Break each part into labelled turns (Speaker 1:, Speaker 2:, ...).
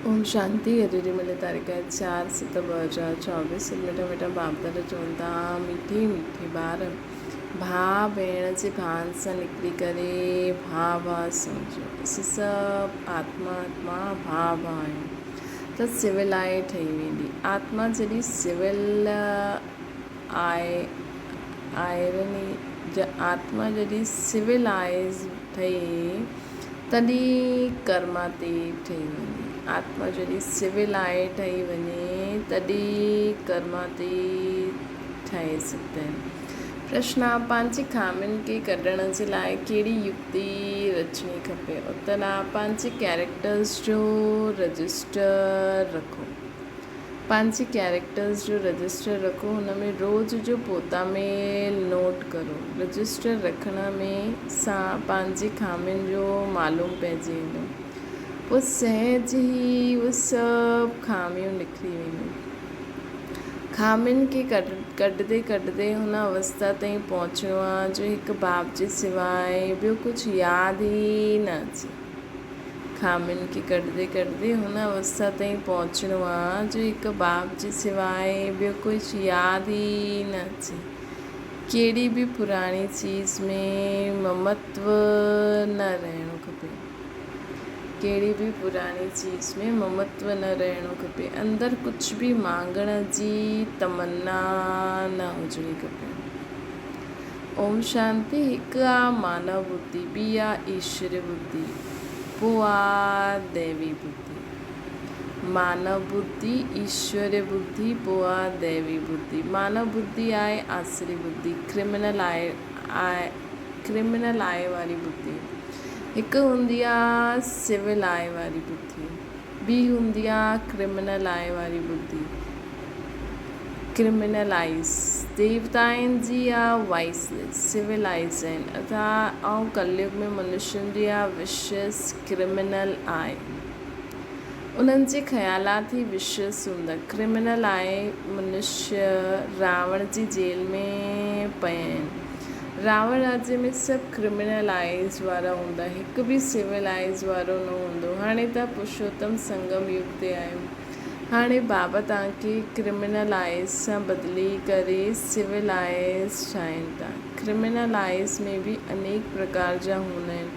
Speaker 1: اوم شانتي اڄ جي ملي تاريخ آهي 4/7/2024 سڀ مٺا مٺا بابدار چون ٿا مٺي مٺي ٻار ڀاء ڀيڻ جي ڀان سان نڪري ڪري ڀاء ڀاء سمجهو اسين سڀ آتما آتما ڀاء ڀاء آهيون ته سول آء ٺهي ويندي آتما جڏهن سول آء آئرني آتما جڏهن سول آئز ٺهي تڏهن ڪرماتيت ٺهي وڃي. آتما جڏهن سولائي ٺهي وڃي، تڏهن ڪرماتيت ٺهي سگهندا آهن. پرشن، پنهنجي خامين کي ڪڍڻ جي لاء ڪهڙي يڪتي رچڻي کپي؟ اتر، پنهنجي ڪيريڪٽرز جو رجسٽر رکو. پنهنجي ڪيريڪٽرز جو رجسٽر رکو ان ۾ روز جو پوتاميل نوٽ ڪرو رجسٽر رکڻ ۾ سان پنهنجي خامين جو معلوم پئجي ويندو پوء سهج ئي اهي سڀ خاميون نڪري وينديون خامين کي ڪڍندي ڪڍندي هن اوستا تائين پهچڻو آ جو هڪ باب جي سواء ٻيو ڪجهه ياد ئي نه اچي. خامين کي ڪڍندي ڪڍندي هن اوسٿا تائين پهچڻو آ جو هڪ باب جي سواء ٻيو ڪجهه ياد ئي نه اچي. ڪهڙي به پراڻي چيز ۾ ممتو نه رهڻو کپي. ڪهڙي به پراڻي چيز ۾ ممتو نه رهڻو کپي. اندر ڪجهه به مانگڻ جي تمنا نه هجڻي کپي. اوم شانتي هڪ آ مانو ٻڌي ٻي آ ايشوري ٻڌي پو آ ديوي ٻڌي مانو ٻڌي ايشوري ٻڌي پو آ ديوي ٻڌي مانو ٻڌي آهي آسري ٻڌي ڪرمنل آهي آهي ڪرمنل آهي واري ٻڌي هڪ هوندي آ سول آهي واري ٻڌي ٻي هوندي آ ڪرمنل آء واري ٻڌي، Criminalize، ديوتائن جي آ وائسليس، Civilize، آهن اٿا ۽ ڪليگ ۾ منشين جي آ وشيس، ڪرمنل آء. انهن جي خيالات ئي وشيس هوندا. ڪرمنل آء منشي راوڻ جي جيل ۾ پيا آهن. راوڻ راجيه ۾ سڀ ڪرمنل آئيز وارا هوندا، هڪ به سول آئيز وارو نه هوندو. هاڻي توهان پرشوتم سنگم يگ تي آهيو. هاڻي بابا توهان کي ڪرمنل آئيز سان بدلي ڪري سول آئيز ٺاهين ٿا. ڪرمنل آئيز ۾ به انيڪ پرڪار جا هوندا آهن.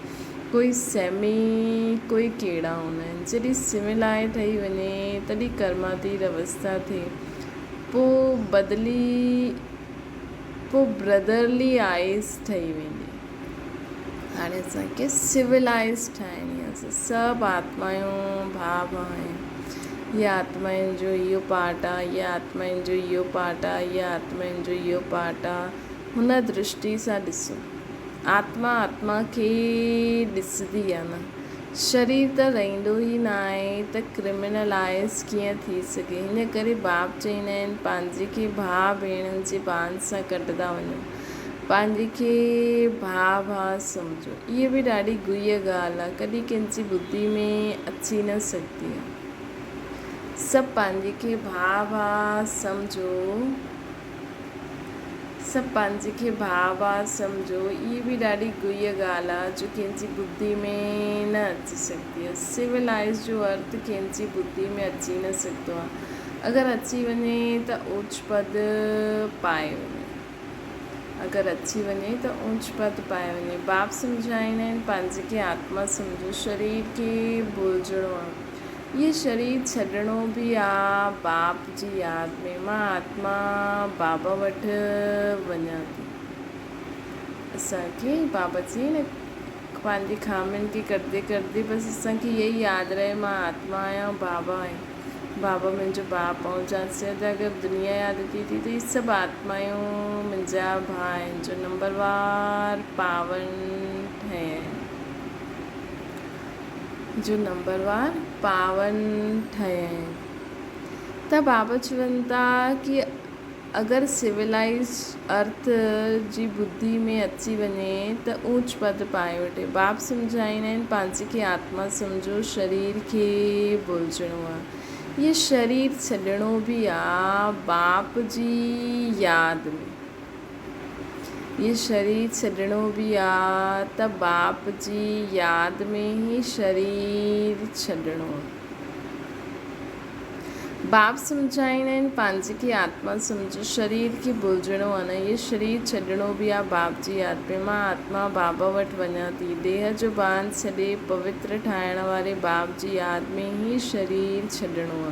Speaker 1: ڪوئي سيمي، ڪوئي ڪهڙا هوندا آهن. جڏهن سول آئي ٺهي وڃي تڏهن ڪرماتيت اوسٿا ٿئي. پوء بدلي. پوء برادرلي آئيز ٺهي ويندي. هاڻي اسان کي سول آئيز ٺاهڻي آهي. اسان سڀ آتمائون ڀاء ڀاء آهيون. هي آتمائن جو اهو پارٽ آهي، هي آتمائن جو اهو پارٽ آهي، هي آتمائن جو اهو پارٽ آهي. هن درشٽي سان ڏسو. آتما آتما کي ڏسندي آهي نه. شرير ته رهندو ئي ناهي ته ڪرمنلائيز ڪيئن ٿي سگهي. ان ڪري باپ چئيندا آهن پنهنجي کي ڀاء ڀيڻن جي ٻانهن سان ڪڍندا وڃو. پنهنجي کي ڀاء ڀاء سمجهو. اهي به ڏاڍي گهيء ڳالهه آهي. ڪڏهن ڪنهن جي ٻڌي ۾ اچي نه سگهندي آهي. سڀ پنهنجي کي ڀاء ڀاء سمجهو. سڀ پنهنجي کي ڀاء ڀاء سمجهو. اهي به ڏاڍي گهيء ڳالهه آ جو ڪنهن جي ٻڌي ۾ نه اچي سگهندي آ. سولائيز جو ارٿ ڪنهن جي ٻڌي ۾ اچي نه سگهندو آ. اگر اچي وڃي ته اوچ پد پائي وڃي. اگر اچي وڃي ته اوچ پد پائي وڃي. باپ سمجهائيندا آهن پنهنجي کي آتما سمجهو. شرير کي ڀلجڻو آ. اهي شرير ڇڏڻو به آ باپ جي ياد ۾ مان آتما بابا وٽ وڃان ٿي. اسان کي بابا چيائين نه پنهنجي خامين کي ڪڍندي ڪڍندي بس اسان کي اهي ئي ياد رهي مان آتما آهيان ۽ بابا آهي. بابا منهنجو باپ ۽ جانسي جا اگر دنيا ياد اچي ٿي ته هي سڀ آتمايون منهنجا ڀاء آهن جو نمبر وار پاون ٺهيا آهن. جو نمبر وار پاون ٺهيا آهن ته بابا چون ٿا ڪي اگر سولائيز ارٿ جي ٻڌي ۾ اچي وڃي ته اوچ پد پائي وٺي. باب سمجهائيندا آهن پنهنجي کي آتما سمجهو شرير کي ڀلجڻو آ. هي شرير ڇڏڻو به آ باپ جي ياد ۾. هي شرير ڇڏڻو به آ ته باپ جي ياد ۾ هي شرير ڇڏڻو آ. باب سمجهائيندا آهن پنهنجي کي آتما سمجهو شرير کي ڀلجڻو آ نه هي شرير ڇڏڻو به آ باب جي ياد ۾ مان آتما باب وٽ وڃان ٿي ديهه جو ڀان ڇڏي پوتر ٺاهڻ واري باب جي ياد ۾ هي شرير ڇڏڻو آ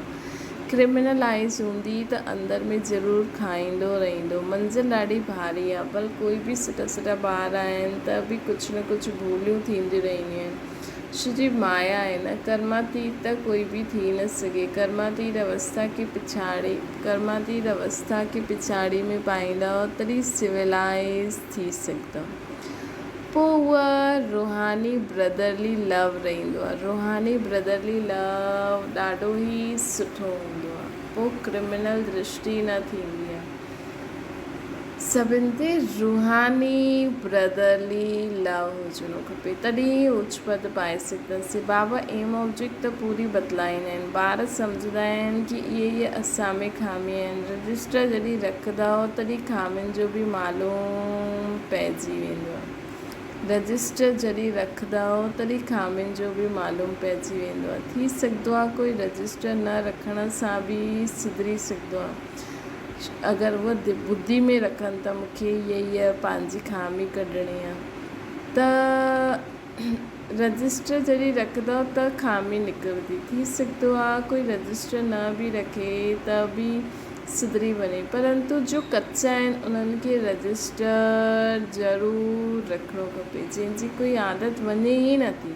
Speaker 1: ڪرمنلائيز هوندي ته اندر ۾ ضرور کائيندو رهندو منزل ڏاڍي ڀاري آ ڀل ڪوئي به سٺا سٺا ٻار آهن ته به ڪجهه نه ڪجهه ڀوليون ٿينديون رهنديون آهن. شري مايا آهي نه ڪرماتيت ته ڪوئي به ٿي نه سگهي. ڪرماتيت اوسٿا کي پڇاڙي ڪرماتيت اوسٿا کي پڇاڙي ۾ پائيندؤ تڏهن سولائيز ٿي سگهندؤ. پوء اها روحاني برادرلي لو رهندو آهي. روحاني برادرلي لو ڏاڍو ئي سٺو هوندو آهي. پوء ڪرمنل درشٽي نه ٿيندي آهي. سڀن تي روحاني برادرلي لو هجڻو کپي تڏهن ئي اوچ پد پائي سگهنداسين. بابا ايم آبجيڪٽ ته پوري بتلائيندا آهن. ٻار سمجهندا آهن ڪي اهي اهي اسان ۾ خامي آهن. رجسٽر جڏهن رکندؤ تڏهن خامين جو به معلوم پئجي ويندو. رجسٽر جڏهن رکندؤ تڏهن خامين جو به معلوم پئجي ويندو. ٿي سگهندو آهي ڪوئي رجسٽر نه رکڻ سان به سڌري سگهندو آهي. اگر اهي ٻڌي ۾ رکن ته مون کي هيء هيء پنهنجي خامي ڪڍڻي آ ته رجسٽر جڏهن رکندؤ ته خامي نڪرندي. ٿي سگهندو آ ڪوئي رجسٽر نه به رکي ته به سڌري وڃي پرنتو جو ڪچا آهن انهن کي رجسٽر ضرور رکڻو کپي جنهن جي ڪوئي عادت وڃي ئي نه ٿي.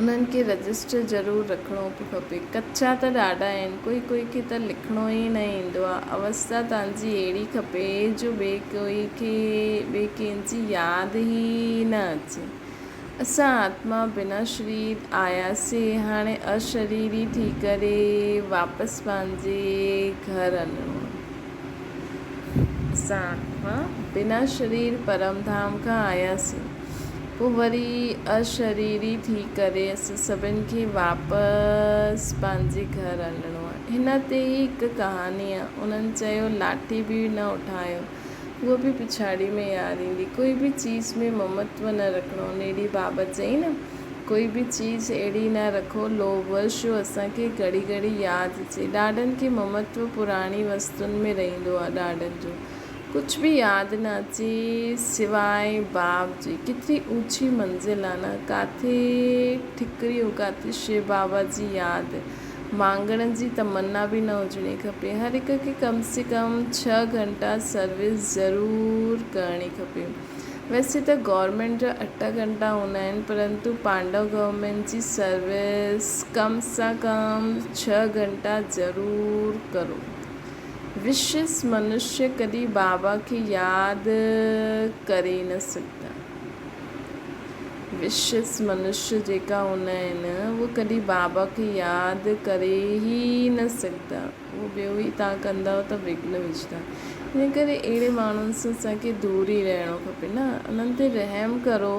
Speaker 1: انهن کي رجسٽر ضرور رکڻو به کپي. ڪچا ته ڏاڍا آهن، ڪوئي ڪوئي کي ته لکڻو ئي نه ايندو آهي. اوستا توهان جي اهڙي کپي جو ٻئي ڪوئي کي ٻئي ڪنهن جي ياد ئي نه اچي. اسان آتما بنا شرير آياسي، هاڻي اشريري ٿي ڪري واپس پنهنجي گهر هلڻو آهي. اسان آتما بنا شرير پرم ڌام کان آياسين. پوء وري اشريري ٿي ڪري اسان سڀن کي واپس پنهنجي گهر هلڻو آهي. هن تي ئي هڪ ڪهاڻي آهي. انهن چيو لاٺي به نه اٺايو. هوء به پڇاڙي ۾ ياد ايندي. ڪوئي به چيز ۾ ممتو نه رکڻو. نيڙي بابت چئي نه، ڪوئي به چيز اهڙي نه رکو لوڀ وش جو اسان کي گهڙي گهڙي ياد اچي. ڏاڍن کي ممتو پراڻي وستن ۾ رهندو آهي. ڏاڍن جو. ڪجھ به ياد نه اچي سواء باب جي. ڪيتري اوچي منزل آ نه. ڪاٿي ٺڪريون ڪاٿي شو بابا جي ياد. مانگڻ جي تمنا به نه هجڻي کپي. هر هڪ کي ڪم سي ڪم ڇهه گهنٽا سروس ضرور ڪرڻي کپي. ويسي ته گورنمينٽ جا اٺ گهنٽا هوندا آهن پرنتو پانڊو گورنمينٽ جي سروس ڪم سان ڪم ڇهه گهنٽا ضرور ڪرو. وشس منشي ڪڏهن بابا کي ياد ڪري نه سگهندا. وشس منشي جيڪا هوندا آهن اهي ڪڏهن بابا کي ياد ڪري ئي نه سگهندا. اهو ٻيو ئي تان ڪندؤ ته وگهن وجهندا. ان ڪري اهڙي ماڻهن سان اسان کي دور ئي رهڻو کپي نه. انهن تي رحم ڪرو.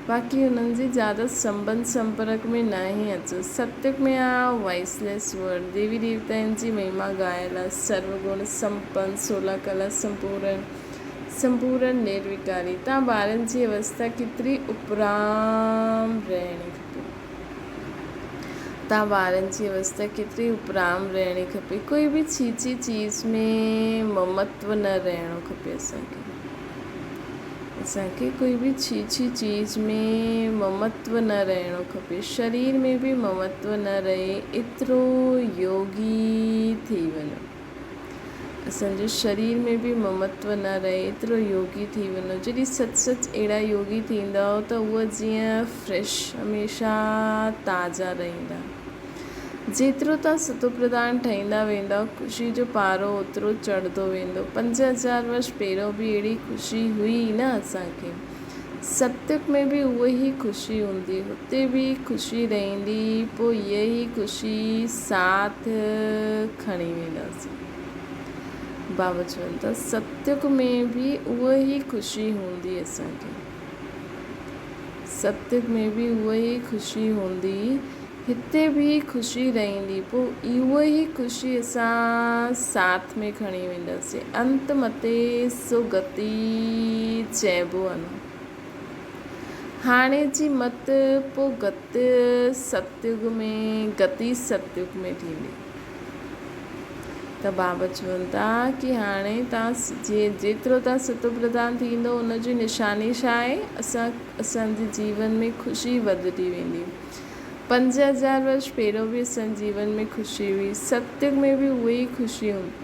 Speaker 1: باقي انهن جي زياده سنٻنڌ سمپرڪ ۾ نه ئي اچو. ستيگ ۾ آ وائس ليس ورلڊ، ديوي ديوتائن جي مهما ڳايل آ، سرو گڻ سمپن، سولا ڪلا سمپورن، سمپورن نرويڪاري. تان ٻارن جي اوسٿا ڪيتري اپرام رهڻي کپي. تان ٻارن جي اوسٿا ڪيتري اپرام رهڻي کپي. ڪوئي به ڇيڇي چيز ۾ ممتو نه رهڻو کپي اسان کي. اسان کي ڪوئي به ڇيڇي چيز ۾ ممتو نه رهڻو کپي. شرير ۾ به ممتو نه رهي ايترو يوگي ٿي وڃو. اسان جو شرير ۾ به ممتو نه رهي ايترو يوگي ٿي وڃو. جڏهن سچ سچ اهڙا يوگي ٿيندؤ ته اهي جيئن فريش هميشه تازا رهندا. جيترو توهان ستوپرڌان ٺهيندا ويندؤ، خوشيء جو پارو اوترو چڙهندو ويندو. 5000 ورش پهريون به اهڙي خوشي هئي نه اسان کي. ستيگ ۾ به اها ئي خوشي هوندي. هتي به خوشي رهندي، پوء اها ئي خوشي ساٿ کڻي وينداسين. بابا چون ٿا، ستيگ ۾ به اها ئي خوشي هوندي اسان کي. ستيگ ۾ به اها ئي خوشي هوندي. هتي به خوشي رهندي، پوء اها ئي خوشي اسان ساٿ ۾ کڻي وينداسين. انت متي سو گتي چئبو آ نه. هاڻي جي مت پوء گت ستيگ ۾ گتي ستيگ ۾ ٿيندي. ته بابا چون ٿا ڪي هاڻي تان جيئن جيترو تان ستو پرڌان ٿيندو ان جي نشاني ڇا آهي؟ اسان اسان جي جيون ۾ خوشي وڌندي ويندي. 5000 ورش پهريون به اسان جي جيون ۾ خوشي هئي، ستيگ ۾ به اهي ئي خوشي هوندي.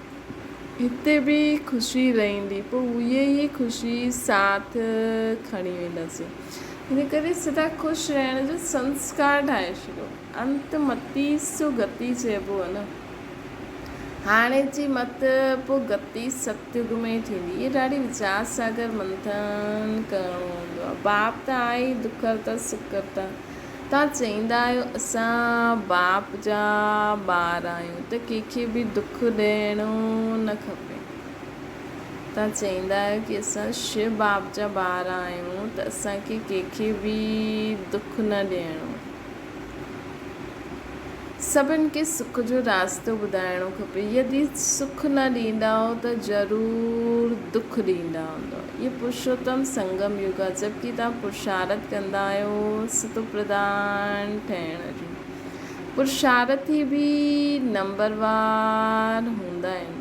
Speaker 1: هتي به خوشي رهندي، پوء اهي ئي خوشي ساٿ کڻي وينداسين. ان ڪري سدا خوش رهڻ جو سنسڪار ٺاهي ڇڏيو. انت متي سو گتي چئبو آهي نه. هاڻي جي مت پوء گتي ستيگ ۾ ٿيندي. اهي ڏاڍي ويچار ساگر منٿن ڪرڻو هوندو آهي. باپ ته آهي ئي دک هرتا سک ڪرتا. توهان چئيندا آهيو اسان باپ جا ٻار آهيون ته ڪنهن کي به دک ڏيڻو نه کپي. توهان چئيندا آهيو ڪي اسان شو باپ جا ٻار آهيون ته اسان کي ڪنهن کي به دک نه ڏيڻو. سڀن کي سک جو راستو ٻڌائڻو کپي. يدي سک نه ڏيندائو ته ضرور دک ڏيندا هوندؤ. اهو پرشوتم سنگم يگ آهي جبڪه توهان پرشارٿ ڪندا آهيو ستوپرڌان ٺهڻ جو. پرشارٿي به نمبروار هوندا آهن.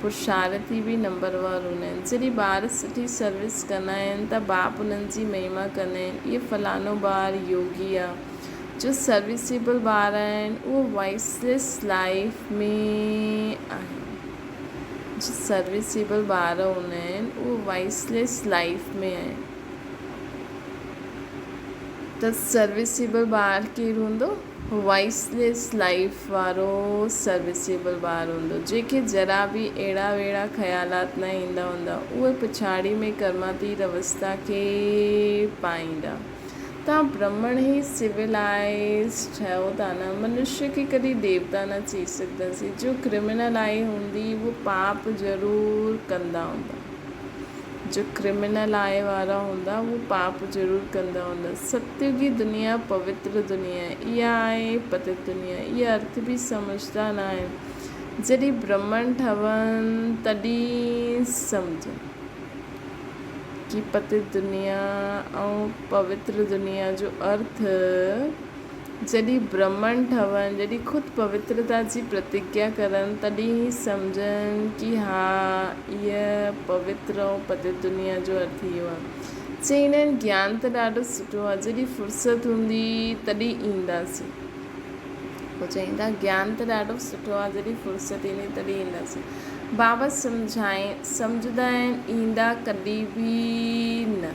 Speaker 1: پرشارٿي به نمبروار هوندا آهن. جڏهن ٻار سٺي سروس ڪندا آهن ته باپ انهن جي مهما ڪندا آهن. اهي فلاڻو ٻار يوگي آ. جو سروسيبل ٻار آهن اهو وائسليس لائيف ۾ آهن. جو سروسيبل ٻار هوندا آهن اهو وائسليس لائيف ۾ آهن. ته سروسيبل ٻار ڪير هوندو؟ وائسليس لائيف وارو سروسيبل ٻار هوندو، جنهن کي ذرا به اهڙا وهڙا خيالات نه ايندا هوندا، اهي پڇاڙي ۾ ڪرماتيت اوستا کي پائيندا. توهان برهمڻ ئي سولائيز ٺهيو ٿا نه، منشيه کي ڪڏهن ديوتا نه چئي سگهنداسين، جو ڪرمنل آئي هوندي اهو پاپ ضرور ڪندا هوندا. جو ڪرمنل آء وارا هوندا اهي پاپ ضرور ڪندا هوندا. ستيوگي دنيا پوتر دنيا آهي. اها آهي پتت دنيا. اهي ارٿ به سمجهدا نه آهن. جڏهن برهمڻ ٺهن تڏهن سمجهن ڪي پتت دنيا ۽ پوتر دنيا جو ارٿ جڏهن برهمڻ ٺهن، جڏهن خود پوترتا جي پرتگيا ڪرن، تڏهن ئي سمجهن ڪي ها، هيء پوتر ۽ پتت دنيا جو ارٿ اهو آهي. چئيندا آهن، گيان ته ڏاڍو سٺو آهي، جڏهن فرصت هوندي، تڏهن اينداسين. پوء چئيندا، گيان ته ڏاڍو سٺو آهي، جڏهن فرصت ايندي، تڏهن اينداسين. بابا سمجهائين، سمجهندا آهن، ايندا ڪڏهن به نه.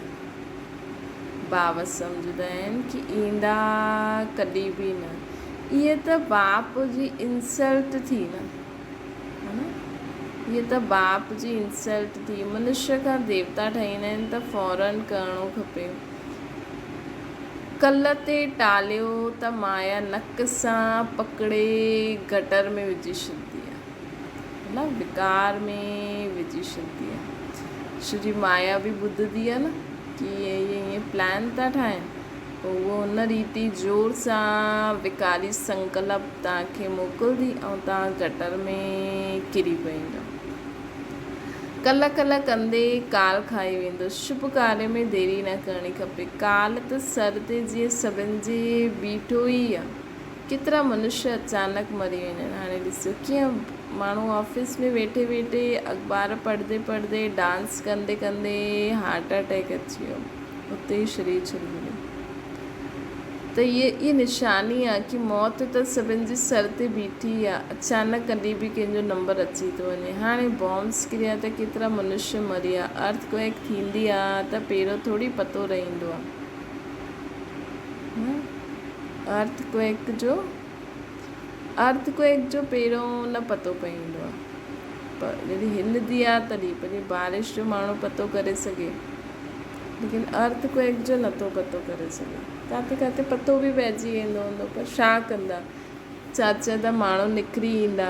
Speaker 1: بابا سمجهندا آهن ڪي ايندا ڪڏهن به نه. اهي ته باپ جي انسلٽ ٿي نه. ها نه؟ اهي ته باپ جي انسلٽ ٿي. منشيه کان ديوتا ٺهيندا آهن ته فورن ڪرڻو کپي. ڪل تي ٽاليو ته مايا نڪ سان پڪڙي گٽر ۾ وجهي ڇڏندي آهي. نه وڪار ۾ وجهي ڇڏندي آهي. ڇو جي مايا به ٻڌندي آهي نه ڪي اهي ائين پلان ٿا ٺاهين پوء اهو ان ريتي زور سان وڪاري سنڪلپ توهان کي موڪلندي ۽ توهان گٽر ۾ ڪري پوندؤ. ڪل ڪل ڪندي ڪال کائي ويندو. شڀ ڪاري ۾ ديري نه ڪرڻي کپي. ڪال ته سر تي جيئن سڀن جي بيٺو ئي آهي. ڪيترا منشيه اچانڪ مري ويندا آهن. هاڻي ڏسو ڪيئن ماڻهو آفيس ۾ ويٺي ويٺي اخبار پڙهندي پڙهندي ڊانس ڪندي ڪندي هارٽ اٽيڪ اچي ويو اتي ئي شرير ڇڏي ويو ته هيء هيء نشاني آهي ڪي موت ته سڀن جي سر تي بيٺي آهي اچانڪ ڪڏهن به ڪنهن جو نمبر اچي ٿو وڃي هاڻي بامس ڪريا ته ڪيترا منشيه مريا ارٿ ڪوئيڪ ٿيندي آهي ته پهريون ٿوري پتو رهندو آهي ارٿ ڪوئيڪ جو ارٿ ڪوئيڪ جو پهريون نه پتو پوندو آهي پر جڏهن هلندي آهي تڏهن پر جيئن بارش جو ماڻهو پتو ڪري سگهي ليڪن ارٿ ڪوئيڪ جو نٿو پتو ڪري سگهي ڪاٿي ڪاٿي پتو به پئجي ويندو هوندو پر ڇا ڪندا چاچا ته ماڻهو نڪري ايندا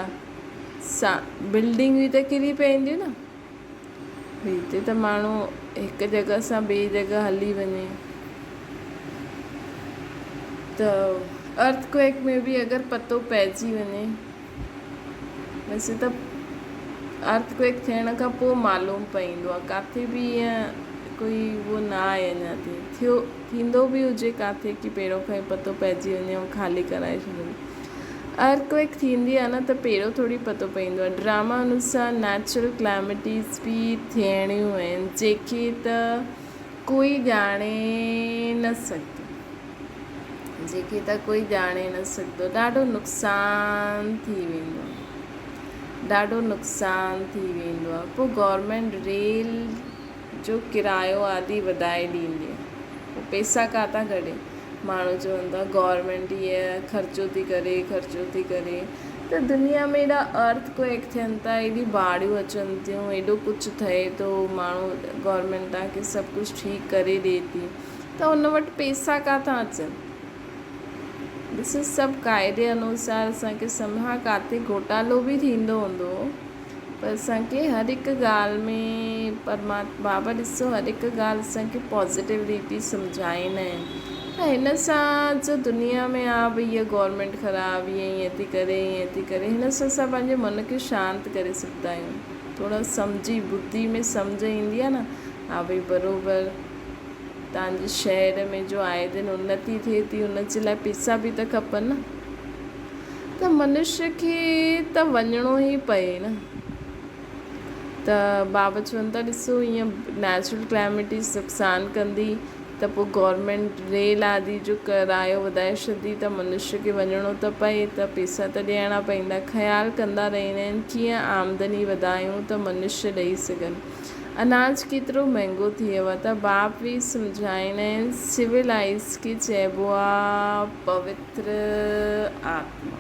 Speaker 1: سا بلڊنگ به ته ڪري پونديون نه هتي ته ماڻهو هڪ جڳهه سان ٻي جڳهه هلي وڃي ته ارٿ ڪوئيڪ ۾ به اگر پتو پئجي وڃي ويسي ته ارٿ ڪوئيڪ ٿيڻ کان پوء معلوم پوندو آهي ڪاٿي به ائين ڪوئي اهو نه آهي اڃا تائين ٿيو ٿيندو به هجي ڪاٿي ڪي پهريون کان ئي پتو پئجي وڃي ۽ خالي ڪرائي ڇڏن. ارٿ ڪوئڪ ٿيندي آهي نه ته پهريون ٿوري پتو پئيندو آهي. ڊراما انوسار نيچرل ڪلامٽيز به ٿيڻيون آهن جيڪي ته ڪوئي ڄاڻي نه سگهندو. جيڪي ته ڪوئي ڄاڻي نه سگهندو. ڏاڍو نقصان ٿي ويندو آهي. ڏاڍو نقصان ٿي ويندو آهي. پوء گورنمينٽ ريل جو ڪرايو آدي وڌائي ڏيندي آهي. پوء پئسا ڪاٿان ڪڍي؟ ماڻهو چون ٿا گورنمينٽ هيء خرچو ٿي ڪري خرچو ٿي ڪري ته دنيا ۾ ايڏا ارٿ ڪوئڪ ٿين ٿا ايڏي باڙيون اچن ٿيون ايڏو ڪجهه ٿئي ٿو ماڻهو گورنمينٽ توهان کي سڀ ڪجهه ٺيڪ ڪري ڏي ٿي ته ان وٽ پئسا ڪاٿان اچن؟ ڏسو سڀ قاعدي انوسار اسان کي سمجهه ها ڪاٿي گهوٽالو به ٿيندو هوندو پر اسان کي هر هڪ ڳالهه ۾ پرماتما بابا ڏسو هر هڪ ڳالهه اسان کي پازيٽو ريتي سمجهائيندا آهن ته هن سان جو دنيا ۾ آ ڀئي هيء گورنمينٽ خراب هيء ائين ٿي ڪري ائين ٿي ڪري هن سان اسان پنهنجي من کي شانت ڪري سگهندا آهيون ٿورو سمجهي ٻڌي ۾ سمجهه ايندي آ نه ها ڀئي بروبر توهان جي شهر ۾ جو آئي دن انتي ٿئي ٿي ان جي لاء پيسا به ته کپن نه ته منشيه کي ته وڃڻو ئي پئي نه ته بابا چون ٿا ڏسو ائين نيچرل ڪلائميٽيز نقصان ڪندي ته پوء گورنمينٽ ريل آدي جو ڪرايو وڌائي ڇڏندي ته منشيه کي وڃڻو ته پئي ته پيسا ته ڏيڻا پئيندا خيال ڪندا رهندا آهن ڪيئن آمدني وڌايون ته منشيه ڏئي سگهن اناج ڪيترو مهنگو ٿي ويو آ ته باپ به سمجهائيندا آهن سولائيز کي چئبو آ پوتر آتما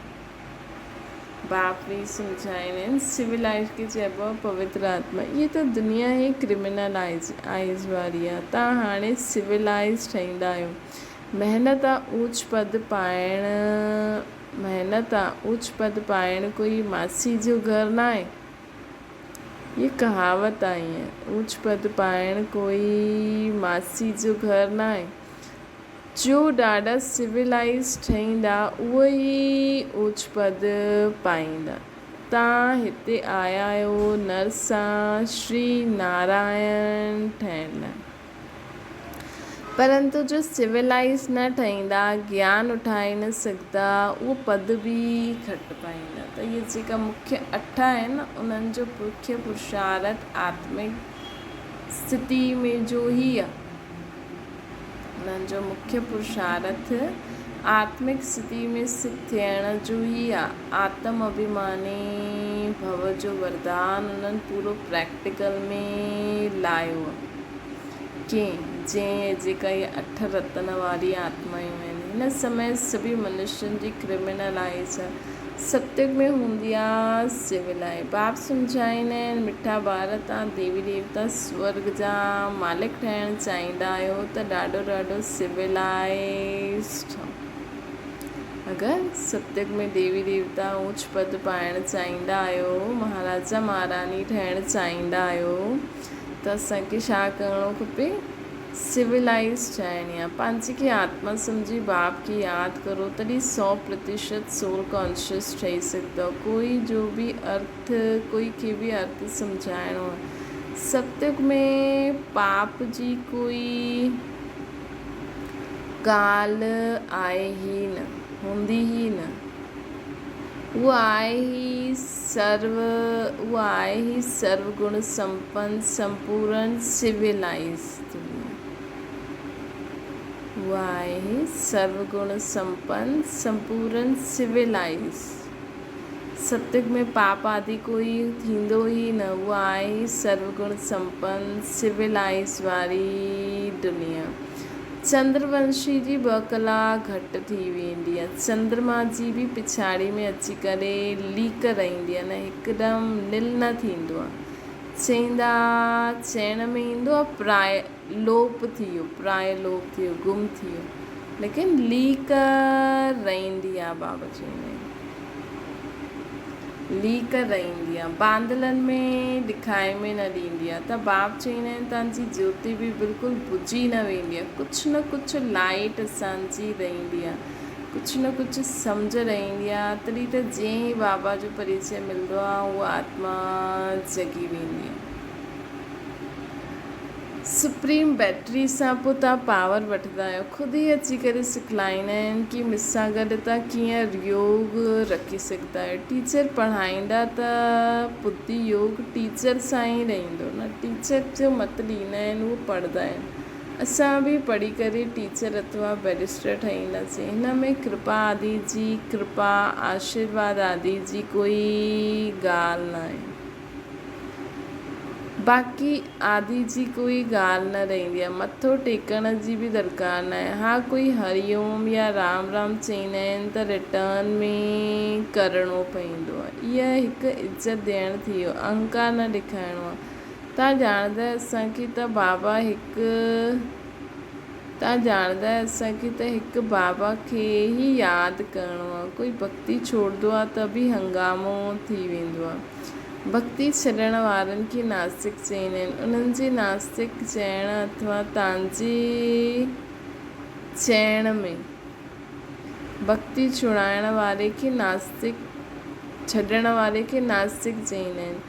Speaker 1: باپ به سمجهائيندا آهن سولائيز کي چئبو آ پوتر آتما اهي ته دنيا ئي ڪرمنلائيز آئيز واري آ تان هاڻي سولائيز ٺهيندا آهيو محنت آ اوچ پد پائڻ محنت آ اوچ پد پائڻ ڪوئي ماسي جو گهر ناهي. هيء ڪهاوت آهي. اوچ پد پائڻ ڪوئي ماسي جو گهر ناهي. جو ڏاڍا سولائيز ٺهيندا اهي ئي اوچ پد پائيندا. تان هتي آيا آهيو نر سان شري نارائڻ ٺهڻ لاء. پرنتو جو سولائيز نه ٺهيندا، گيان اٺائي نه سگهندا، اهو پد به گهٽ پائيندا. ته اهي جيڪا مکيه اٺ آهن، انهن جو مکيه پرشارٿ آتمڪ اسٿتي ۾ جو ئي آهي. انهن جو مکيه پرشارٿ آتمڪ اسٿتي ۾ اسٿت ٿيڻ جو ئي آهي. آتم اڀيماني ڀو جو وردان انهن پورو پريڪٽيڪل ۾ لايو آهي. ڪي، جنهن جيڪا اهي اٺ رتن واري آتمائون آهن. هن سمي سڀئي منشين جي ڪرمنلائيز ستيگ ۾ هوندي آ سولائي. باپ سمجهائيندا آهن، مٺا ٻار توهان ديوي ديوتا سورڳ جا مالڪ ٺهڻ چاهيندا آهيو ته ڏاڍو ڏاڍو سولائيز ٺهو. اگر ستيگ ۾ ديوي ديوتا اوچ پد پائڻ چاهيندا آهيو، مهاراجا مهاراڻي ٺهڻ چاهيندا آهيو ته اسان کي ڇا ڪرڻو کپي؟ سولائيز ٺهڻي آ. پنهنجي کي آتما سمجهي باپ کي ياد ڪرو تڏهن 100% سول ڪانشس ٺهي سگهندؤ. ڪوئي جو به ارٿ ڪوئي کي به ارٿ سمجهائڻو آ. ستيگ ۾ پاپ جي ڪوئي ڳالهه آهي ئي نه، هوندي ئي نه. اهو آهي ئي سرو اهو آهي ئي سرو گڻ سمپن سمپورن سولائيز دنيا. اهو آهي ئي سرو گڻ سمپن سمپورن سولائيز. ستيگ ۾ پاپ آدي ڪوئي ٿيندو ئي نه. اهو آهي ئي سرو گڻ سمپن سولائيز واري دنيا. چندر ونشي جي ٻه ڪلا گهٽ ٿي ويندي آهي. چندرما جي به پڇاڙي ۾ اچي ڪري ليڪ رهندي آهي نه هڪدم نل نه ٿيندو آهي. چئيندا چئڻ ۾ ايندو آهي پراء لوپ ٿي ويو پراء لوپ ٿي ويو گم ٿي ويو ليڪن ليڪ رهندي آهي بابا چئيندا آهن. ليڪ رهندي آ، بانڌلن ۾ ڏکائي ۾ نه ڏيندي آ ته باپ چئيندا آهن توهان جي جيوتي به بلڪل بجهي نه ويندي آ، ڪجهه نه ڪجهه لائيٽ اسان جي رهندي آ، ڪجهه نه ڪجهه سمجهه رهندي آ، تڏهن ته جئين ئي بابا جو پريچي ملندو آ اها آتما جڳي ويندي آ. سپريم بيٽري سان پوء توهان پاور وٺندا آهيو. خود ئي اچي ڪري سکلائيندا آهن ڪي مون سان گڏ توهان ڪيئن يوگ رکي سگهندا آهيو. ٽيچر پڙهائيندا ته ٻڌي يوگ ٽيچر سان ئي رهندو نه ٽيچر جو مت ڏيندا آهن اهو پڙهندا آهن. اسان به پڙهي ڪري ٽيچر اٿوا بئريسٽر ٺهينداسين. هن ۾ ڪرپا آدي جي ڪرپا آشيرواد آدي جي ڪوئي ڳالهه ناهي. باقي آدي جي ڪوئي ڳالهه نه رهندي آهي. مٿو ٽيڪڻ جي به درڪار ناهي. ها ڪوئي هري اوم يا رام رام چئيندا آهن ته ريٽرن ۾ ڪرڻو پئيندو آهي. اها هڪ عزت ڏيڻ ٿي ويو. اهنڪار نه ڏيکارڻو آهي. تان ڄاڻندا آهيو اسان کي ته بابا هڪ تان ڄاڻندا آهيو اسان کي ته هڪ بابا کي ئي ياد ڪرڻو آهي. ڪوئي ڀڳتي ڇوڙندو آهي ته به هنگامو ٿي ويندو آهي. ڀڳتي ڇڏڻ وارن کي ناستڪ چئيندا آهن. انهن جي ناستڪ چئڻ اٿوا تانجي چئڻ ۾ ڀڳتي ڇڙائڻ واري کي ناستڪ ڇڏڻ واري کي ناستڪ چئيندا آهن.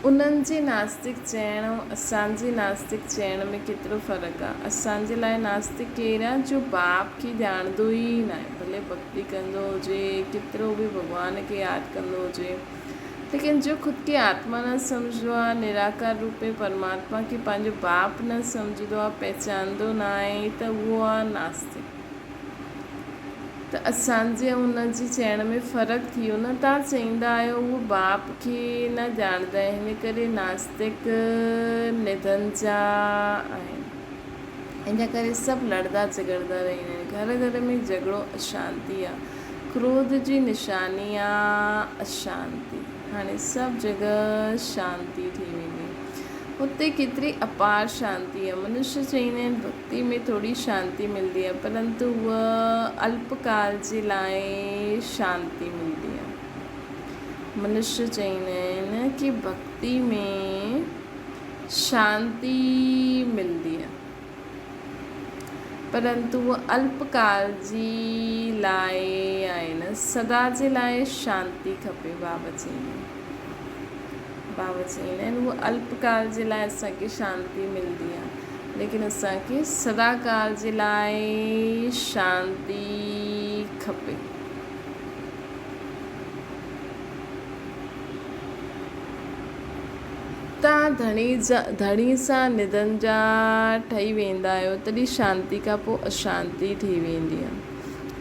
Speaker 1: انهن جي ناستڪ چئڻ ۽ اسان جي ناستڪ چئڻ ۾ ڪيترو فرق آهي. اسان جي لاء ناستڪ ڪير آهي جو باپ کي ڄاڻندو ئي ناهي. ڀلي ڀڳتي ڪندو هجي، ڪيترو به ڀڳوان کي ياد ڪندو هجي. ليڪن جو خود کي آتما نه سمجهندو آهي، نراڪار روپ ۾ پرماتما کي پنهنجو باپ نه سمجهندو آهي، پهچاندو نه آهي ته اهو آهي ناستڪ. ته اسان جي ۽ ان جي چئڻ ۾ فرق ٿي ويو نه. توهان چئيندا آهيو اهو باپ کي نه ڄاڻندا آهن، ان ڪري ناستڪ نڌن جا آهن. ان جا ڪري سڀ لڙدا جهڳڙدا رهندا آهن. گهر گهر ۾ جهڳڙو اشانتي آهي. ڪروڌ جي نشاني آ اشانتي. هاڻي سڀ جڳهه شانتي ٿي ويندي. اتي ڪيتري اپار شانتي آ. منشي چئيندا آهن ڀڳتي ۾ ٿوري شانتي ملدي آ پرنتو هوء الپ ڪال جي لاء شانتي ملدي آ. منشي چئيندا آهن ڪي ڀڳتي ۾ شانتي ملدي آ. پرنتو اهو الپ ڪال جي لاء آهي نه سدا جي لاء شانتي کپي بابا چئيندا آهن بابا چئيندا آهن اهو الپ ڪال جي لاء اسان کي شانتي ملندي آهي ليڪن اسان کي سدا ڪال جي لاء شانتي کپي. توهان ڌڻي جا ڌڻي سان نڌن جا ٺهي ويندا آهيو تڏهن شانتي کان پوء اشانتي ٿي ويندي آهي.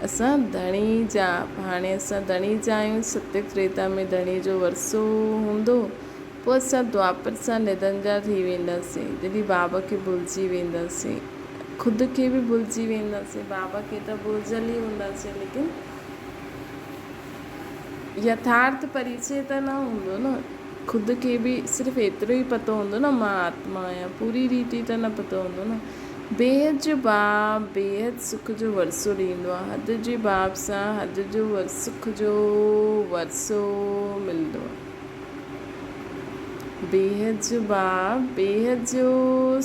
Speaker 1: اسان ڌڻي جا هاڻي اسان ڌڻي جا آهيون ستيگ تريتا ۾ ڌڻي جو ورثو هوندو پوء اسان دوآپر سان نڌن جا ٿي وينداسين جڏهن بابا کي ڀلجي وينداسين خود کي به ڀلجي وينداسين بابا کي ته ڀلجيل ئي هونداسين ليڪن يٿارٿ پريچي ته نه هوندو نه. خود کي به صرف ايترو ئي پتو هوندو نه مان آتما آهيان. پوري ريتي ته نه پتو هوندو نه. بيحد جو باب بيحد سک جو ورثو ڏيندو آهي. حد جي باب سان حد جو سک جو ورثو ملندو آهي. بيحد جو باب بيحد جو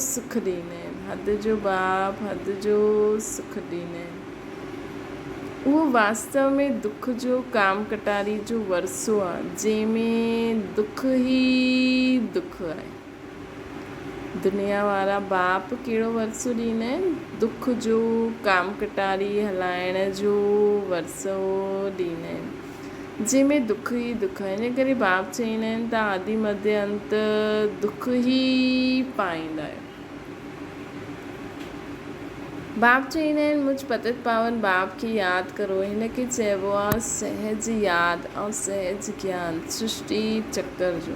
Speaker 1: سک ڏيندا آهن. حد جو باب حد جو سک ڏيندا آهن. اهو واستو ۾ دک جو ڪام ڪٽاري جو ورثو آ، جنهن ۾ دک ئي دک آهي. دنيا وارا باپ ڪهڙو ورثو ڏيندا آهن؟ دک جو ڪام ڪٽاري هلائڻ جو ورثو ڏيندا آهن، جنهن ۾ دک ئي دک آهي. ان ڪري باپ چئيندا آهن ته آدي مڌ انت دک ئي پائيندا آهيو. باپ چئيندا آهن، مجھ پتت پاون باپ کي ياد ڪرو. هن کي چئبو آهي سهج ياد ۽ سهج گيان سرشٽي چڪر جو.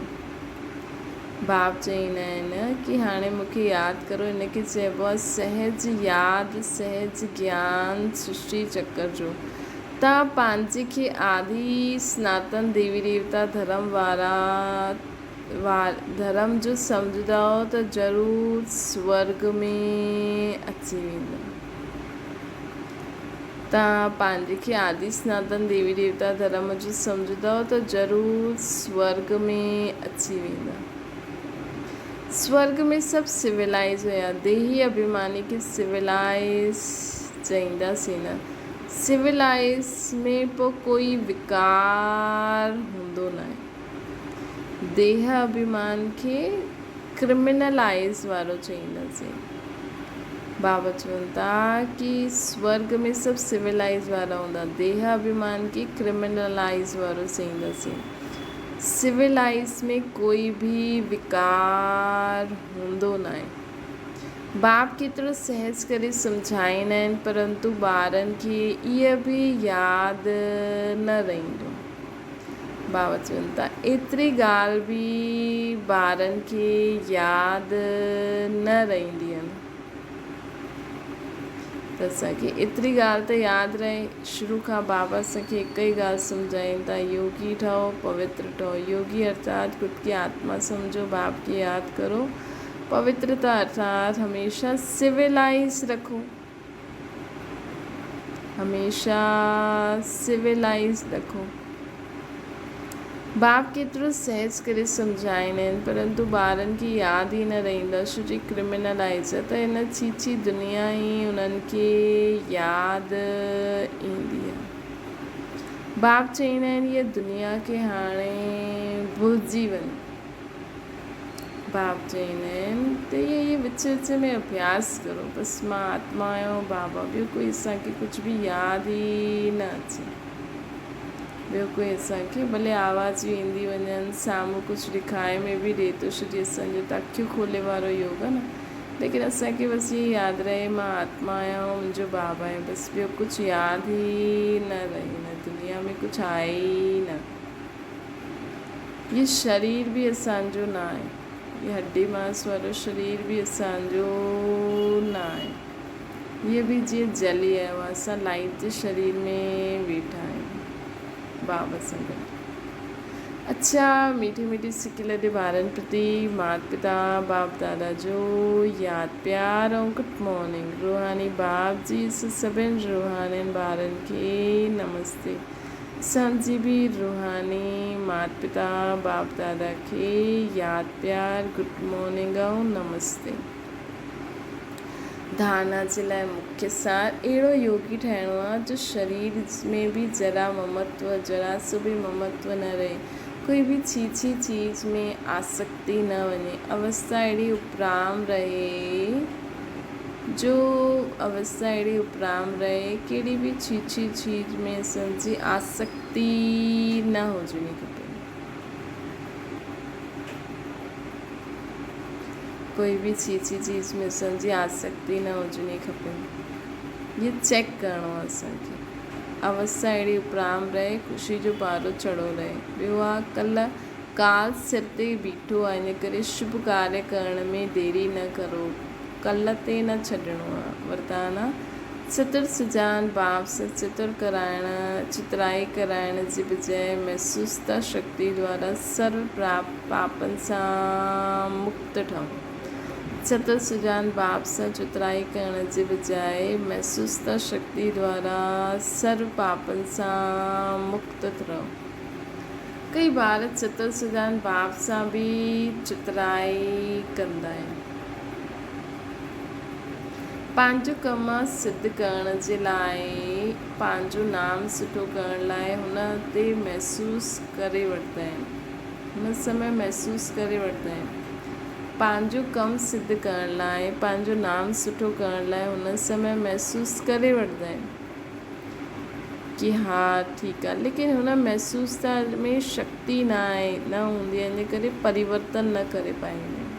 Speaker 1: باپ چئيندا آهن ڪي هاڻي مون کي ياد ڪرو هن کي چئبو آهي سهج ياد سهج گيان سرشٽي چڪر جو. تان پنهنجي کي آدي سناتن ديوي ديوتا ڌرم وارا ڌرم جو سمجهندؤ ته ضرور سورڳ ۾ اچي ويندؤ. توهان پنهنجي کي آدي سناتن ديوي ديوتا ڌرم جو سمجهندؤ ته ضرور سورڳ ۾ اچي ويندؤ. سورڳ ۾ سڀ سولائيز هيا. ديهي اڀيماني کي سولائيز چئينداسين نه. سولائيز ۾ پوء ڪوئي وڪار هوندو ناهي. ديهه اڀيمان کي ڪرمنلائيز وارو چئينداسين. بابا چون ٿا ڪي سورڳ ۾ سڀ سولائيز وارا هوندا، ديهه اڀيمان کي ڪرمنلائيز وارو چئينداسين. سولائيز ۾ ڪوئي به وڪار هوندو ناهي. باپ ڪيترو سهج ڪري سمجهائيندا آهن پرنتو ٻارن کي اهي به ياد نه رهندو. بابا چون ٿا ايتري ڳالهه به ٻارن کي ياد نه رهندي آهي ته اسان کي ايتري ڳالهه ته ياد رهي. شروع کان بابا اسان کي هڪ ئي ڳالهه سمجهائين ٿا يوگي ٺهو پوتر ٺهو. يوگي ارٿات خود کي آتما سمجهو باپ کي ياد ڪرو. پوترتا ارٿات هميشه سولائيز رکو. هميشه سولائيز رکو. باپ ڪيترو سهج ڪري سمجهائيندا آهن پرنتو ٻارن کي ياد ئي نه رهندو آهي ڇو جي ڪرمنلائيز آهي ته هن ڇيڇي دنيا ئي انهن کي ياد ايندي آهي. باپ چئيندا آهن هيء دنيا کي هاڻي ڀلجي وڃ. باب چئيندا آهن ته اهي وچ وچ ۾ اڀياس ڪرو بس مان آتما آهيان بابا ٻيو ڪوئي اسان کي ڪجهه به ياد ئي نه اچي ٻيو ڪوئي اسان کي ڀلي آوازون ايندي وڃن سامهون ڪجهه ڏکائي ۾ به ڏي ٿو ڇو جي اسان جو ته اکيون کولي وارو يوگ آهي نه ليڪن اسان کي بس اهي ياد رهي مان آتما آهيان منهنجو بابا آهي بس ٻيو ڪجهه ياد ئي نه رهي هن دنيا ۾ ڪجهه آهي ئي نه. هي شرير به اسان جو نه آهي. هي هڏي ماس وارو شرير به اسان جو نه آهي. هيء به جيئن جلي آيو آهي. اسان لائيٽ جي شرير ۾ ويٺا آهيون بابا سان گڏ. اڇا ميٺي ميٺي سڪي لڏي ٻارن پرتي مات پتا باپ دادا جو ياد پيار ۽ گڊ مارننگ روحاني باپ جي سڀن روحانين ٻارن کي نمستي. اسان جي به روحاني مات پتا باپ دادا کي ياد پيار گڊ مارننگ ۽ نمستي. ڌارنا جي لاء مکيه سار اهڙو يوگي ٺهڻو آ جو شرير ۾ به ذرا ممتو ذرا سو به ممتو نه رهي ڪوئي به ڇيڇي چيز ۾ آسڪتي نه وڃي اوستا اهڙي اپرام رهي جو اوستا اهڙي اپرام رهي، ڪهڙي به ڇيڇي چيز ۾ اسان جي آسڪتي نه هجڻي کپي. ڪوئي به ڇيڇي چيز ۾ اسان جي آسڪتي نه هجڻي کپي. هي چيڪ ڪرڻو آهي اسان کي. اوستا اهڙي اپرام رهي، خوشي جو پارو چڙهو رهي. ٻيو آهي ڪلهه ڪال سر تي بيٺو آهي، ان ڪري شڀ ڪاريه ڪرڻ ۾ ديري نه ڪرو، ڪل تي نه ڇڏڻو آهي. وردان، چتر سجان باب سان چتر ڪرائڻ، چترائي ڪرائڻ جي بجاء محسوستا شڪتي دوارا سرو پاپن سان مڪت ٺهو. چتر سجان باب سان چترائي ڪرڻ جي بجاء محسوستا شڪتي دوارا سرو پاپن سان مڪت رهو. ڪئي ٻار چتر سجان باب سان به چترائي ڪندا آهن. پنهنجو ڪم سڌ ڪرڻ جي لاء پنهنجو نام سٺو ڪرڻ لاء هن تي محسوس ڪري وٺندا آهن. هن سمي محسوس ڪري وٺندا آهن. پنهنجو ڪم سڌ ڪرڻ لاء پنهنجو نام سٺو ڪرڻ لاء هن سمي محسوس ڪري وٺندا آهن. ڪي ها ٺيڪ آ ليڪن هن محسوستا ۾ شڪتي نه آهي نه هوندي آهي ان ڪري پريورتن نه ڪري پائيندا آهن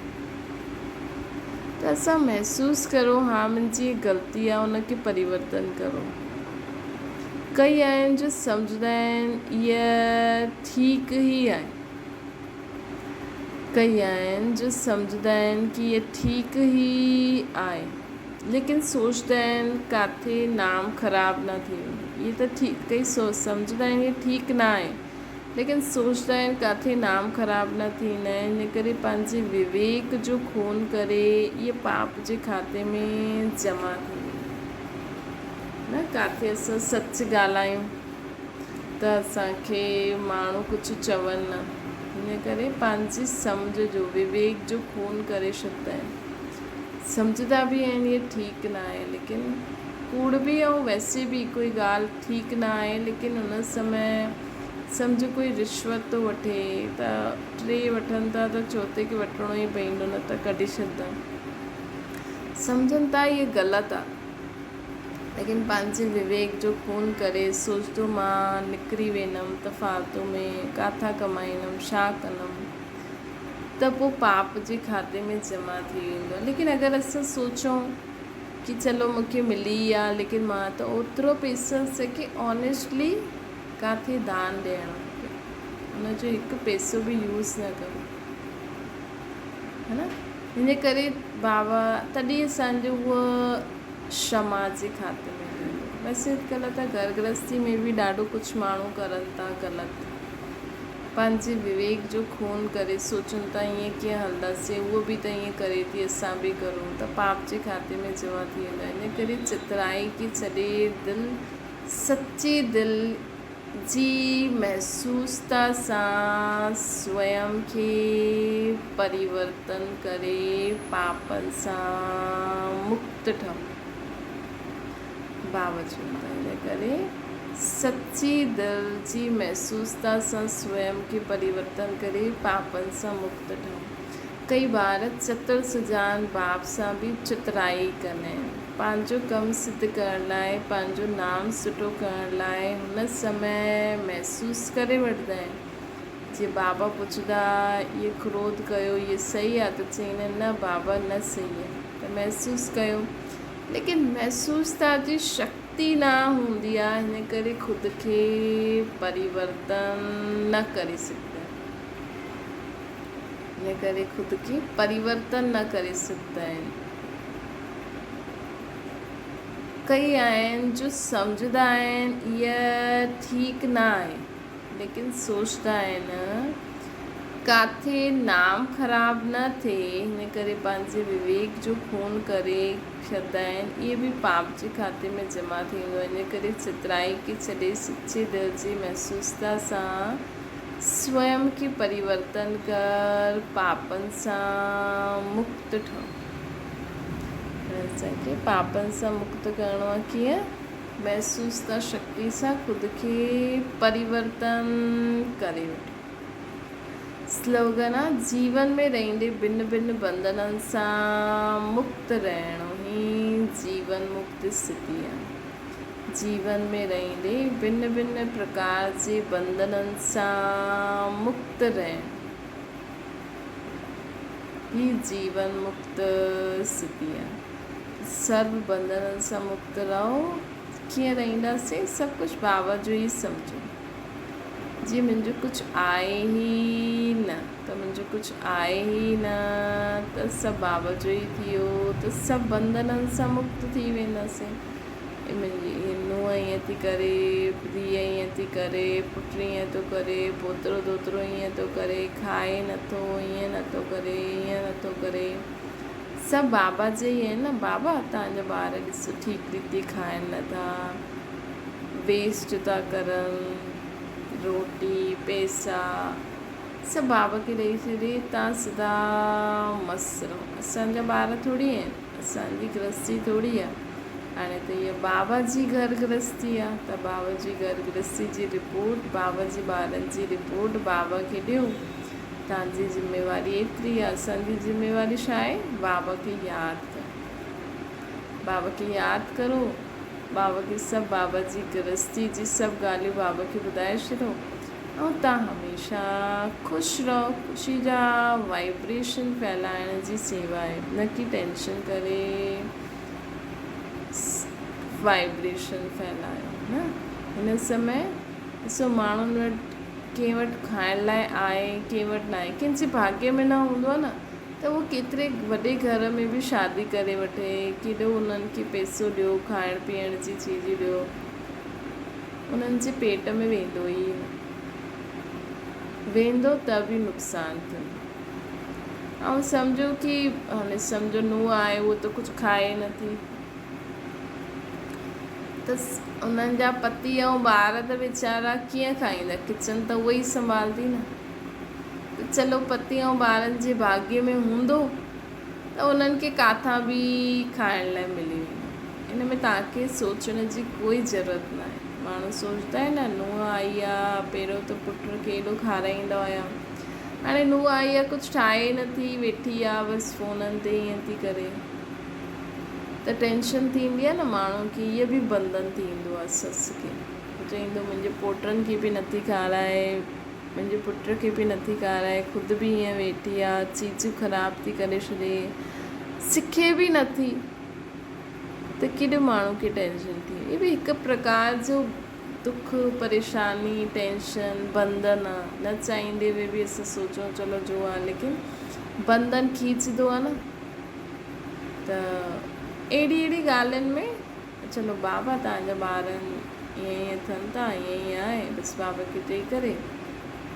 Speaker 1: ته اسان محسوس ڪرو ها منهنجي غلطي آ ان کي پريورتن ڪرو ڪئي آهن جو سمجهندا آهن اها ٺيڪ ئي آهي ڪئي آهن جو سمجهندا آهن ڪي اها ٺيڪ ئي آهي ليڪن سوچدا آهن ڪاٿي نام خراب نه ٿي وڃي. اهي ته ٺيڪ ڪئي سو سمجهندا آهن اهي ٺيڪ نه آهي ليڪن سوچدا آهن ڪاٿي نام خراب نه ٿي نه ان ڪري پنهنجي وويڪ جو خون ڪري اهي پاپ جي کاتي ۾ جمع ٿي ويندا نه ڪاٿي اسان سچ ڳالهايون ته اسان کي ماڻهو ڪجهه چون نه ان ڪري پنهنجي سمجهه جو وويڪ جو خون ڪري ڇڏدا آهن. سمجهندا به آهن اهي ٺيڪ نه آهي ليڪن ڪوڙ به ۽ ويسي به ڪوئي ڳالهه ٺيڪ نه آهي ليڪن ان سمي سمجهه ڪوئي رشوت ٿو وٺي ته ٽي وٺن ٿا ته چوٿين کي وٺڻو ئي پوندو نه ته ڪڍي ڇڏندا. سمجهن ٿا اهي غلط آ ليڪن پنهنجي وويڪ جو خون ڪري سوچندو مان نڪري ويندم ته فالتو ۾ ڪاٿان ڪمائيندم ڇا ڪندم ته پوء پاپ جي کاتي ۾ جمع ٿي ويندو ليڪن اگر اسان سوچون ڪي چلو مونکي ملي آ ليڪن مان ته اوترو پيسو کي آنيسٽلي ڪاٿي دان ڏيڻو کپي ان جو هڪ پيسو به يوز نه ڪرو ها نه ان جي ڪري بابا تڏهن اسان جو اهو شمع جي کاتي ۾ ويندو. ويسي اڄڪلهه ته گهر گرهستي ۾ به ڏاڍو ڪجهه ماڻهو ڪرن ٿا غلط. پنهنجي وويڪ جو خون ڪري سوچن ٿا ائين ڪيئن هلنداسين اهو به ته ائين ڪري ٿي اسان به ڪرون ته پاپ جي کاتي ۾ جمع ٿي ويندو آهي. ان ڪري چترائي کي ڇڏي دل سچي دل جي محسوستا سان سويم کي پريورتن ڪري پاپن سان مڪت ٺهو. بابا چون ٿا ان ڪري سچي دل جي محسوستا سان سويم کي پريورتن ڪري پاپن سان مڪت ٺهو. ڪئي ٻار چتر سجان باب سان به چترائي ڪندا آهن. پنهنجو ڪم سڌ ڪرڻ لاء، پنهنجو نام سٺو ڪرڻ لاء هن سمي محسوس ڪري وٺندا آهن. جيئن بابا پڇندا اهي ڪروڌ ڪيو اهي صحيح آهي ته چئيندا آهن نه بابا نه صحيح آهي ته محسوس ڪيو ليڪن محسوستا جي شڪتي نه هوندي آهي هن ڪري خود کي پريورتن نه ڪري سگهندا آهن. ان ڪري خود کي پريورتن نه ڪري سگهندا آهن. ڪئي آهن جو سمجهندا آهن اها ٺيڪ نه آهي ليڪن سوچندا آهن ڪاٿي نام خراب نه ٿئي ان ڪري پنهنجي وويڪ جو خون ڪري ڇڏندا آهن اهي به پاپ جي کاتي ۾ جمع ٿيندو آهي ان ڪري چترائي کي ڇڏي سچي دل جي محسوستا سان سويم کي پريورتن ڪر، پاپن سان مڪت ٺهه. هاڻي اسان کي پاپن سان مڪت ڪرڻو آهي ڪيئن؟ محسوستا شڪتي سان خود کي پريورتن ڪري وٺو. سلوگن آ، جيون ۾ رهندي ڀن ڀن بنڌنن سان مڪت رهڻو ئي جيون مڪت اسٿتي آ. جيون ۾ رهندي ڀن ڀن پرڪار جي بنڌنن سان مڪت رهڻ ئي جيون مڪت اسٿتي آهي. سرو بنڌنن سان مڪت رهو. ڪيئن رهنداسين؟ سڀ ڪجهه بابا جو ئي سمجهو. جي منهنجو ڪجهه آهي ئي نه ته منهنجو ڪجهه آهي ئي نه ته سڀ بابا جو ئي ٿي ويو ته سڀ بنڌنن سان مڪت ٿي وينداسين. منهنجي نونهن ائين ٿي ڪري، ڌيء ائين ٿي ڪري، پٽ ائين ٿو ڪري، پوترو ڌوترو ائين ٿو ڪري، کائي نٿو، ائين نٿو ڪري، ائين نٿو ڪري. سڀ بابا جا ئي آهن نه بابا توهان جا ٻار ڏسو ٺيڪ ريتي کائن نٿا، ويسٽ ٿا ڪرن، روٽي، پئسا سڀ بابا کي ڏئي ڇڏي توهان سدا مست رهو. اسان جا ٻار ٿوري آهن. اسان جي گرهستي ٿوري آ. هاڻي ته هيء بابا جي گهر گرهستي آ ته بابا جي گهر گرهستي جي رپورٽ، بابا جي ٻارن جي رپورٽ بابا کي ڏيو. توهان جي ذميواري ايتري آ. اسان جي ذميواري ڇا آهي؟ بابا کي ياد ڪرڻ. بابا کي ياد ڪرو. بابا کي سڀ بابا جي گرهستي جي سڀ ڳالهيون بابا کي ٻڌائي ڇڏو. ۽ توهان هميشه خوش رهو خوشي جا وائبريشن ڦهلائڻ جي سيوا آهي نه ڪي ٽينشن ڪري وائبريشن ڦهلايو نه هن سمي ڏسو ماڻهن وٽ ڪنهن وٽ کائڻ لاء آهي ڪنهن وٽ ناهي ڪنهن جي ڀاڳيه ۾ نه هوندو آهي نه ته اهو ڪيتري وڏي گهر ۾ به شادي ڪري وٺي ڪيڏو انهن کي پئسو ڏيو کائڻ پيئڻ جي چيزون ڏيو انهن جي پيٽ ۾ ويندو ئي نه. ويندو ته به نقصان ٿيندو. ۽ سمجهو ڪي هاڻي سمجهو نونهن آهي اهو ته ڪجهه کائي نه ٿي ته انهن جا پتي ۽ ٻار ته ويچارا ڪيئن کائيندا ڪچن ته اهو ئي سنڀالندي نه ته چلو پتي ۽ ٻارن جي ڀاڳي ۾ هوندو ته انهن کي ڪاٿان به کائڻ لاء ملي ويندو. ان ۾ توهان کي سوچڻ جي ڪوئي ضرورت ناهي. ماڻهو سوچدا آهن نه نونهن آئي آ پهريون ته پٽ کي ايڏو کارائيندا هيا هاڻي نونهن آئي آ ڪجهه ٺاهي نٿي ويٺي آ بس فونن تي ائين ٿي ڪري ته ٽينشن ٿيندي آ نه ماڻهو کي هيء به بنڌن ٿيندو آ سس کي چوندو منهنجي پوٽن کي به نٿي کارائي منهنجي پٽ کي به نٿي کارائي، خود به ائين ويٺي آ، چيزون خراب ٿي ڪري ڇڏي، سکي به نٿي ته ڪيڏو ماڻهو کي ٽينشن ٿئي. هي به هڪ پرڪار جو دک، پريشاني، ٽينشن، بنڌن آ، نه چاهيندي به به اسان سوچون چلو جو آ ليڪن بنڌن کيچدو آ نه ته اهڙي اهڙي ڳالهين ۾ چلو بابا توهان جا ٻارن ائين ائين ٿين ٿا ائين ائين آهي بس بابا کي چئي ڪري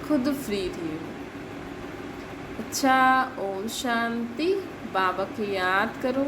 Speaker 1: خود فري ٿي ويو. اڇا اوم شانتي بابا کي ياد ڪرو.